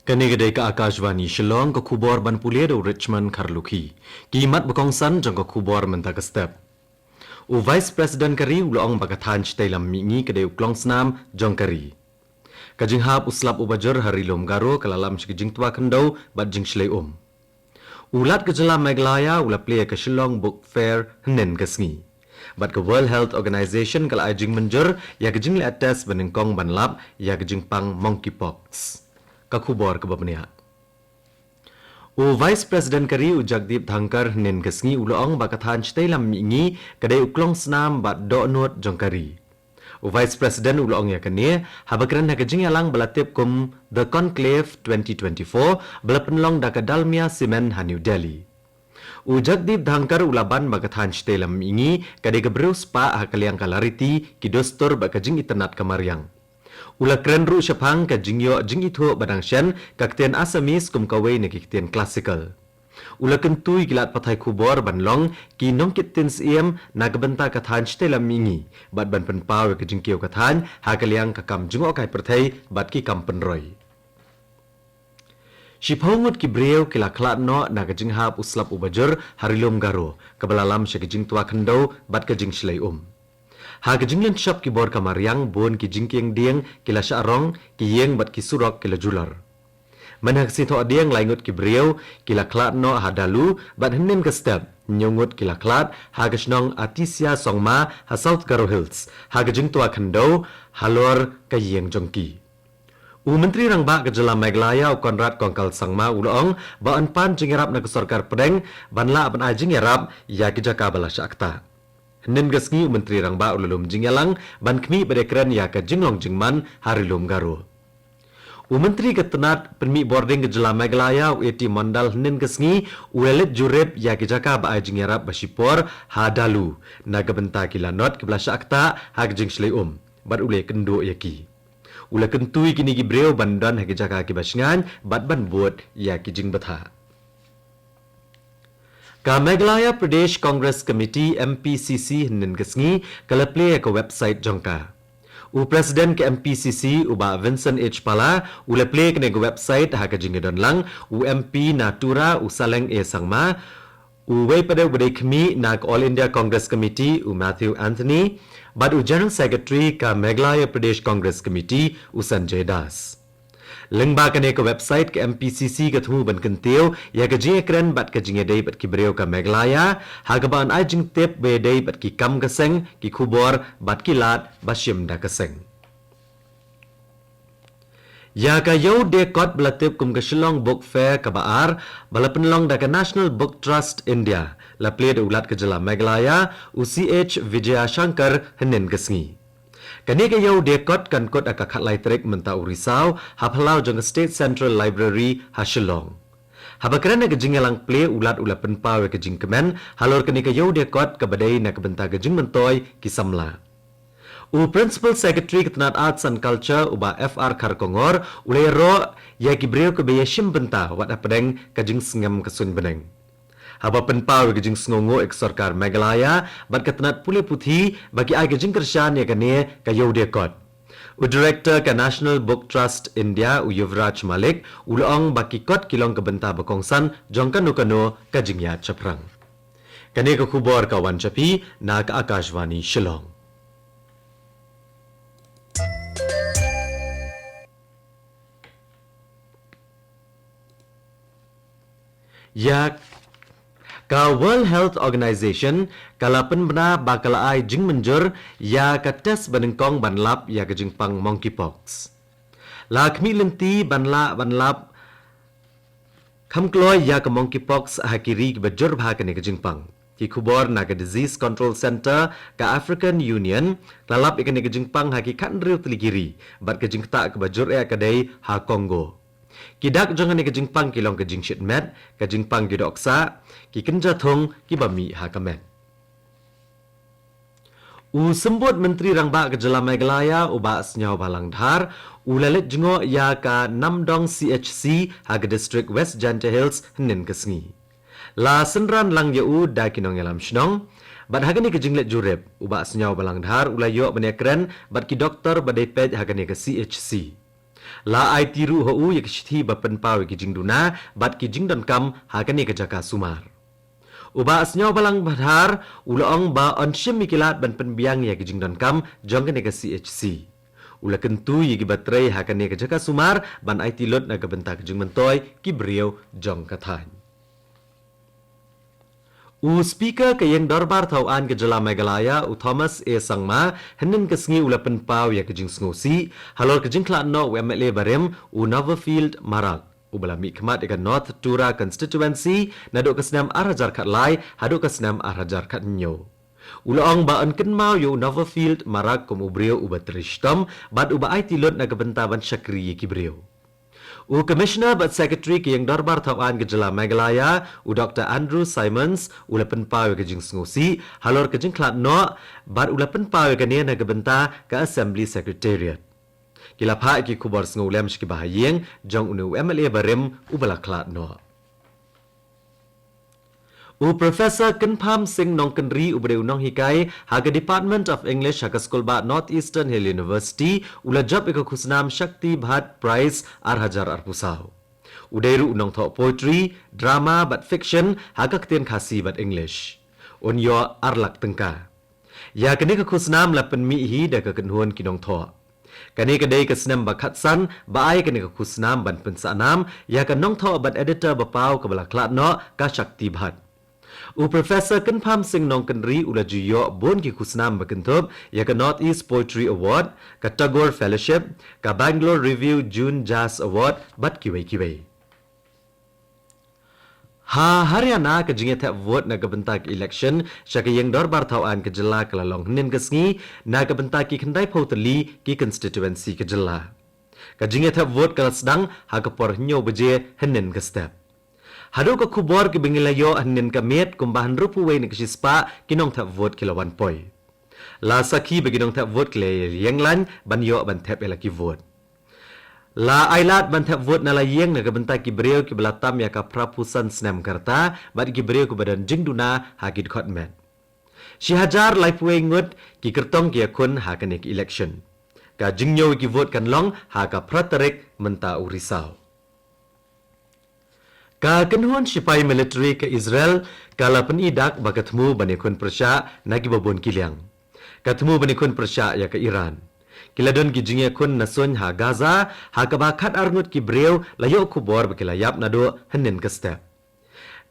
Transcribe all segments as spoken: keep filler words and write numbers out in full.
Kane ka dei ka Akashvani Shillong, ka khubor ban pule da u Richmond Kharlukhi. Ki mat ba kongsan jong ka khubor mynta ka step. U Vice President ka ri u la ong ba ka thaiñ shatei lam mihngi ka dei u klongsnam jong ka ri. Ka jinghap u slap u bajur ha Ri Lum Garo ka la lam sha ka jingtwa khyndew bad jingshlei um. U Lat ka jylla Meghalaya u la plie ïa ka Shillong Book Fair hynnin ka sngi. Bad ka World Health Organization ka la ai jingmynjur ïa ka jingleh test banyngkong ban lap ïa ka jingpang monkeypox. Ka khubor kaba bniah. U Vice President ka ri u Jagdeep Dhankhar hynnin ka sngi u la ong ba ka thaiñ shatei lam mihngi ka dei u klongsnam bad dohnud jong ka ri. U Vice President u la ong ïa kane haba kren ha ka jingïalang ba la tip kum The Conclave twenty twenty-four ba la pynlong da ka Dalmia Cement ha New Delhi. U Jagdeep Dhankhar u la ban ba ka thaiñ shatei lam mihngi ka dei ka briew spah ha ka liang ka lariti, ki dustur bad ka jingitynnad ka mariang. U la kren ruh shaphang ka jingïoh jingithuh ba dang shen ka ktien Assamese kum kawei na ki ktien classical. U la kyntu ïa ki lad pathai khubor ban long ki nongkit ktien syiem na ka bynta ka thaiñ shatei lam mihngi bad ban pynpaw ïa ka jingkiew ka thaiñ ha ka liang ka kam jngohkai pyrthei bad ki kam pynroi. Shiphew ngut ki briew ki la khlad noh na ka jinghap u slap u bajur ha Ri Lum Garo kaba la lam sha ka jingtwa khyndew bad ka jingshlei um. Ha ka jinglynshop ki bor ka mariang bun ki jingkieng dieng ki la shah rong, ki ïing bad ki surok ki la julor. Mynha ka sngi Thohdieng lai ngut ki briew ki la khlad noh ha Dalu bad hynnin ka step hynñiew ngut ki la khlad ha ka shnong Atisia Songma ha South Garo Hills ha ka jingtwa khyndew halor ka ïing jong ki. U Myntri Rangbah ka jylla Meghalaya u Conrad Kongkal Sangma u la ong ba yn pan jingïarap na ka sorkar pdeng ban lah ban ai jingïarap ïa ki jaka ba la shah ktah. Hynnin ka sngi u Myntri Rangbah u la lum jingïalang ban khmih bad ïakren ïa ka jinglong jingman ha Ri Lum Garo. U Myntri ka tnat pynmih bording ka jylla Meghalaya u A T Mondal hynnin ka sngi u la leit jurip ïa ki jaka ba ai jingïarap ba shipor ha Dalu na ka bynta ki lanot kiba la shah ktah ha ka jingshlei um bad u la ïakynduh ïa ki. U la kyntu ïa kine ki briew ban don ha ki jaka kiba shngaiñ bad ban bud ïa ki jingbthah. Ka Meghalaya Pradesh Congress Committee, M P C C, hynnin ka sngi ka la plie ïa ka website jong ka. U President ka M P C C u Bah Vincent H Pala u la plie ïa kane ka website ha ka jingïadonlang u M P na Tura u Saleng A Sangma, uwei pat de uba dei khmih na ka All India Congress Committee u Matthew Anthony bad u General Secretary ka Meghalaya Pradesh Congress Committee u Sanjay Das. Lyngba kane ka website ka M P C C ka thmu ban kyntiew ïa ka jingïakren bad ka jingïadei bad ki briew ka Meghalaya ha kaba yn ai jingtip ba ïadei bad ki kam ka seng, ki khubor bad ki lad ba shim da ka seng. Ïa ka Ïew Diakot ba la tip kum ka Shillong Book Fair kaba ar ba la pynlong da ka National Book Trust India la plie da u Lat ka jylla Meghalaya u C H Vijayashankar hynnin ka sngi. Kane ka Ïew Diakot kan kut ha ka khatlai tarik mynta u Risaw ha phyllaw jong ka State Central Library ha Shillong. Haba kren ha ka jingïalang plie u Lat u la pynpaw ïa ka jingkmen halor kane ka Ïew Diakot kaba dei na ka bynta ka jingmyntoi ki samla. U Principal Secretary ka tnat Arts and Culture u Bah F R Kharkongor u la ïaroh ïa ki briew kiba ïashim bynta wat hapdeng ka jingsngem ka suiñ bneng. Haba pynpaw ïa ka jingsngewnguh ïa ka sorkar Meghalaya bad ka tnat pule puthi ba ki ai ka jingkyrshan ïa kane ka Ïew Diakot, u Director ka National Book Trust India u Yuvraj Malik u la ong ba ki kot ki long ka bynta ba kongsan jong kano kano ka jingïaid shaphrang. Kane ka khubor ka wan sha phi na ka Akashvani Shillong. Ïa ka World Health Organization ka la pynbna ba ka la ai jingmynjur ïa ka test banyngkong ban lap ïa ka jingpang monkeypox. La khmih lynti ban lah ban lap kham kloi ïa ka monkeypox ha ki ri kiba jur bha kane ka jingpang. Ki khubor na ka Disease Control Centre ka African Union la lap ïa kane ka jingpang ha ki khathynriew tylli ki ri bad ka jingktah kaba jur eh ka dei ha Congo. Ki dak jong kane ka jingpang ki long ka jingshit met, ka jingpang ki dohksah, ki kynja thung kiba mih ha ka met. U Symbud Myntri Rangbah ka jylla Meghalaya u Bah Sniawbhalang Dhar u la leit jngoh ïa ka Namdong C H C ha ka district West Jaintia Hills hynnin ka sngi. La synran lang ïa u da ki nongïalam shnong bad ha kane ka jingleit jurip u Bah Sniawbhalang Dhar u la ïoh ban ïakren bad ki doktor ba dei peit ha kane ka C H C. La aiti ruh ha u ïa ka shithi ba pynpaw ïa ki jingduna bad ki jingdonkam ha kane ka jaka sumar. U Bah Sniawbhalang Dhar u la ong ba yn shim ïa ki lad ban pynbiang ïa ki jingdonkam jong kane ka C H C. U la kyntu ïa ki ba trei ha kane ka jaka sumar ban aiti lut na ka bynta ka jingmyntoi ki briew jong ka thaiñ. U Speaker ka Ïing Dorbar Thawaiñ ka Jylla Meghalaya, u Thomas A Sangma, hynnin ka sngi u la pynpaw ïa ka jingsngewsih halor ka jingkhlad noh u M L A barim, u Noverfield Marak, uba la mihkhmat ïa ka North Tura Constituency naduh ka snem ar hajar khatlai haduh ka snem ar hajar khathynñiew. U la ong ba yn kynmaw ïa u Noverfield Marak kum u briew uba trei shitom bad uba aiti lut na ka bynta ban shakri ïa ki briew. U Commissioner bad Secretary ka Ïing Dorbar Thawaiñ ka Jylla Meghalaya, u Doktor Andrew Simons, u la pynpaw ïa ka jingsngewsih halor ka jingkhlad noh bad u la pynpaw ïa kane na ka bynta ka Assembly Secretariat. Ki la phah ïa ki khubor sngewlem sha ki bahaïing jong une u M L A barim uba la khlad noh. U Professor Kynpham Sing Nongkynrih, uba dei u nonghikai ha ka Department of English ha ka Skulbah North Eastern Hill University, u la jop ïa ka khusnam Shakti Bhatt Prize ar hajar arphew saw. U dei ruh u nongthoh poetry, drama bad fiction ha ka ktien Khasi bad English. Un ïoh ar lak tyngka. Ïa kane ka khusnam la pynmih hi da ka kynhun ki nongthoh. Kane ka dei ka snem ba khatsan ba ai kane ka khusnam ban pynsah nam ïa ka nongthoh bad editor ba paw kaba la khlad noh, ka Shakti Bhatt. U Professor Kynpham Sing Nongkynrih u la ju ïoh bun ki khusnam ba kynthup ïa ka North East Poetry Award, ka Tagore Fellowship, ka Bangalore Review June Jazz Award bad kiwei kiwei. Ha Haryana, ka jingïathep vote na ka bynta ka election sha ka Ïing Dorbar Thawaiñ ka Jylla ka la long hynnin ka sngi na ka bynta ki khyndaiphew tylli ki constituency ka Jylla. Ka jingïathep vote ka la sdang ha ka por hynñiew baje hynnin ka step. Haduh ka khubor kiba ngi la ïoh hynnin ka miet, kumba hynriewphew wei na ka shispah ki nongthep vote ki la wan poi. La sakhi ba ki nongthep vote ki la ïeng lain ban ïoh ban thep ïa la ki vote. La ailad ban thep vote na la ïing na ka bynta ki briew kiba la tam ïa ka phraphew san snem ka rta bad ki briew kiba don jingduna ha ki dkhot met. Shi hajar laiphew wei ngut ki kyrtong ki ïakhun ha kane ka election. Ka jingñiew ïa ki vote kan long ha ka phra tarik mynta u Risaw. Ka kynhun shipai military ka Israel ka la pyni dak ba ka thmu ban ïakhun pyrshah na kiba bun ki liang. Ka thmu ban ïakhun pyrshah ïa ka Iran. Ki la don ki jingïakhun na suiñ ha Gaza, ha kaba khatar ngut ki briew la ïoh khubor ba ki la ïap naduh hynnin ka step.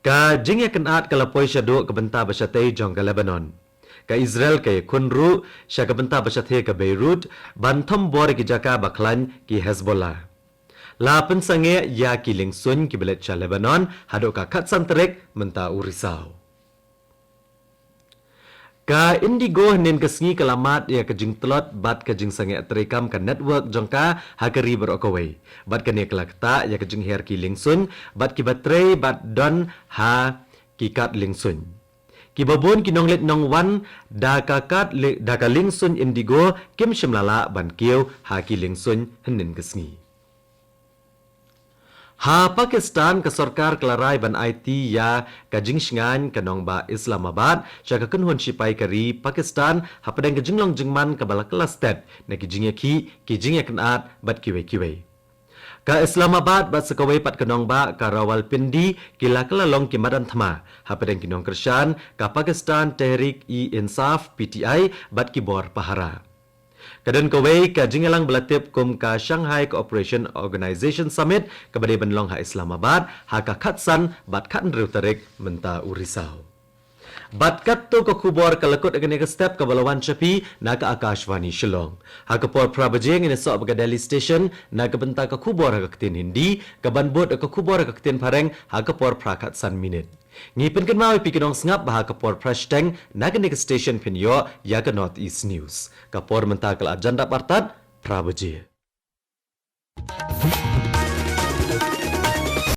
Ka jingïakynad ka la poi shaduh ka bynta ba shatei jong ka Lebanon. Ka Israel ka ïakhun ruh sha ka bynta ba shathie ka Beirut ban thombor ïa ki jaka ba khlaiñ ki Hezbollah. La pynsangeh ïa ki liengsuiñ kiba leit sha Lebanon haduh ka khatsan tarik mynta u Risaw. Ka IndiGo hynnin ka sngi ka la mad ïa ka jingtlot bad ka jingsangeh treikam ka network jong ka ha ka ri baroh kawei. Bad kane ka la ktah ïa ka jingher ki liengsuiñ bad kiba trei bad don ha ki kad liengsuiñ. Kiba bun ki nongleit nongwan da ka kad li-, da ka liengsuiñ IndiGo kim shym la lah ban kiew ha ki liengsuiñ hynnin ka sngi. Ha Pakistan, ka sorkar ka la rai ban aiti ïa ka jingshngaiñ ka nongbah Islamabad sha ka kynhun shipai ka ri Pakistan hapdeng ka jinglong jingman kaba la kylla stet na ki jingïakhih, ki jingïakynad bad kiwei kiwei. Ka Islamabad bad sa kawei pat ka nongbah ka Rawalpindi ki la kylla long ki madan thma hapdeng ki nongkyrshan ka Pakistan Tehreek-e-Insaf, P T I, bad ki bor pahara. Ka don kawei ka jingïalang ba la tip kum ka Shanghai Cooperation Organization Summit kaba dei ban long ha Islamabad ha ka khatsan bad khathynriew tarik mynta u Risaw. Bad katto ka khubor ka la kut ha kane ka step kaba la wan sha phi na ka Akashvani Shillong. Ha ka por phra baje ngin ïasoh bad ka Delhi Station na ka bynta ka khubor ha ka ktien Hindi, kaban bud ka khubor ha ka ktien Phareng ha ka por phra khatsan minit. Ngi pynkynmaw ïa phi ki nongsngap ba ha ka por phra shiteng na kane ka station phin ïoh ïa ka North East News. Ka por mynta ka la jan dap artat phra baje.